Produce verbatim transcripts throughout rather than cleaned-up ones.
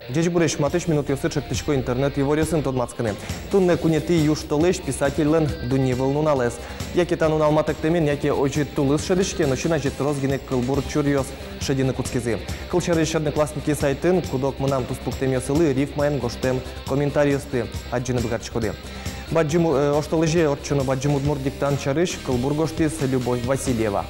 Ӟечбуресь! Матысь минутъёсы чектӥсько интернет иворъёсын тодматскыны. Туннэ куинетӥ южтолэзь писательлэн дунневыл нуналэз. Яке та нунал матэктэмен, яке озьы тулыс шӧдӥське, но син азьы трос гинэ кылбур чуръёс шедьыны кутскизы. Кылсярысь, Одноклассники сайтын куд-ог мынам туспуктэмъёсылы рифмаен гожтэм комментариосты адӟыны быгатӥськоды. Бадӟым, э, оштолэзе ортчоно бадӟым удмурт диктант сярысь кылбур гожтӥз Любовь Васильева.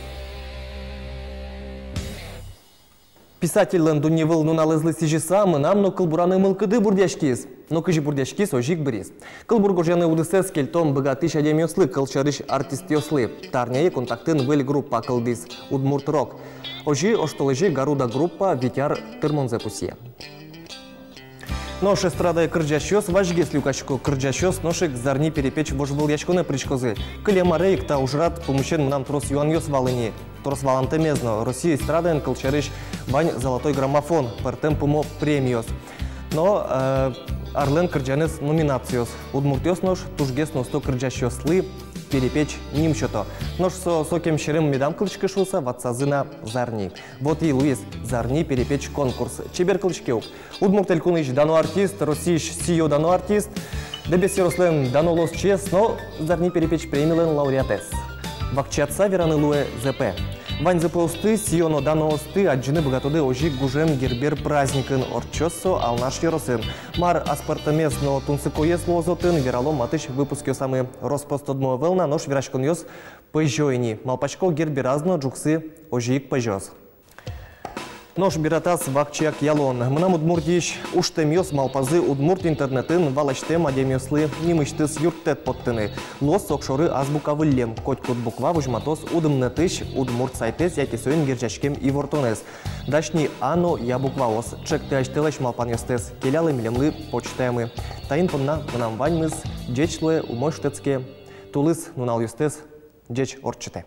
Писательлэн дунневыл нуналэзлы сӥзьыса, мынам но кылбураны мылкыды бурдъяськиз. Но кызьы бурдъяськиз, озьы ик быриз. Кылбур гожъяны удысэз кельтом быгатӥсь адямиослы, кылсярысь, артистъёслы. Та арняе Контактын выль группа кылдӥз — «Удмурт рок». Озьы оштолэзе «Гаруда» группа вить ар тырмонзэ пусъе. Нош эстрадае кырӟасьёс вазьгес люкасько. Кырӟасьёс нош ик «Зарни перепеч» вожвылъяськонэ пыриськозы. Кылем аре ик та ужрад пумысен мынам трос юанъёс вал ини. Трос валантэмез но: Россия эстрадаын, кылсярысь, вань «Золотой граммофон», пӧртэм пумо премиос но, э, «Арлэн кырӟанэз» номинациос. Удмуртъёс нош тужгес но усто кырӟасьёслы «Перепеч» ним сёто. Нош со сокем серем медам кылзӥськы шуыса, ватсазы на «Зарни». Вот и луиз «Зарни перепеч» конкурс. Чебер кылзӥське ук. Удмурт Элькунысь дано артист, Россиысь сӥё-дано артист, Дэбес ёрослэн дано улосчиез но «Зарни перепеч» премилэн лауреатэз. Вакчиятыса вераны луэ ЗП. Вань ЗП-осты, сӥё но даноосты адӟыны быгатоды озьы ик гужем Гербер праздникын. Ортчоз со Алнаш ёросын. Мар аспӧртэмез но тунсыкоез луоз отын, вералом матысь выпускъёсамы. Рос-прос тодмо ӧвӧл на, нош вераськонъёс пӧзё ини. Малпасько, Гербераз но ӝуксы озьы ик пӧзёз. Нош бератаз вакчияк ялон. «Мынам Удмуртиысь» ужтэмъёс малпазы удмурт интернетын валасьтэм адямиослы нимысьтыз юрттэт поттыны. Луоз со огшоры азбука выллем. Котькуд буква возьматоз удмуртысь удмурт сайтэз яке соин герӟаськем ивортонэз. Дась ни «а» но «я» букваос. Чектэ асьтэлэсь малпанъёстэс, келялэ милемлы почтаямы. Таин понна мынам ваньмыз. Ӟеч луэ, умой шутэтске, тулыс нуналъёстэс ӟеч ортчытэ.